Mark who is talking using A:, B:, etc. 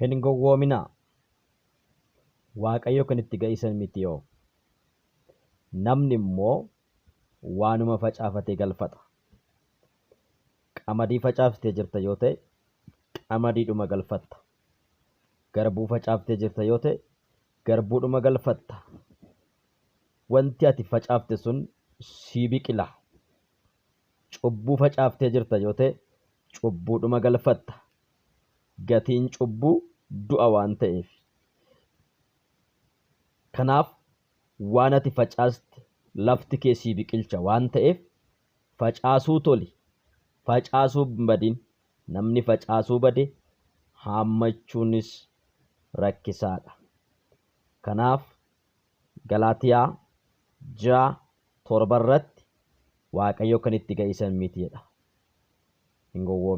A: Hin gowwoominaa. Waaqayyo kan itti ga'isan miti yoo. Namni immoo waanuma facaafate galfata. Qamadii facaaftee jirta yoo ta'e, qamadiidhuma galfatta. Garbuu facaaftee jirta yoo ta'e, garbuudhuma galfatta. Wanti ati facaafte sun sii biqila. Cubbuu facaaftee jirta yoo ta'e, cubbuudhuma galfatta. Gatiin cubbuu du'a waan ta'eef. Kanaaf waan ati facaaste lafti kee sii biqilcha waan ta'eef facaasuu toli. Facaasuu hin badin. Namni facaasuu bade haammachuunis rakkisaadha. Kanaaf Galaatiyaa 6, 7 irratti Waaqayyo kan itti ga'isan miti jedha. Hin gowwoominaa.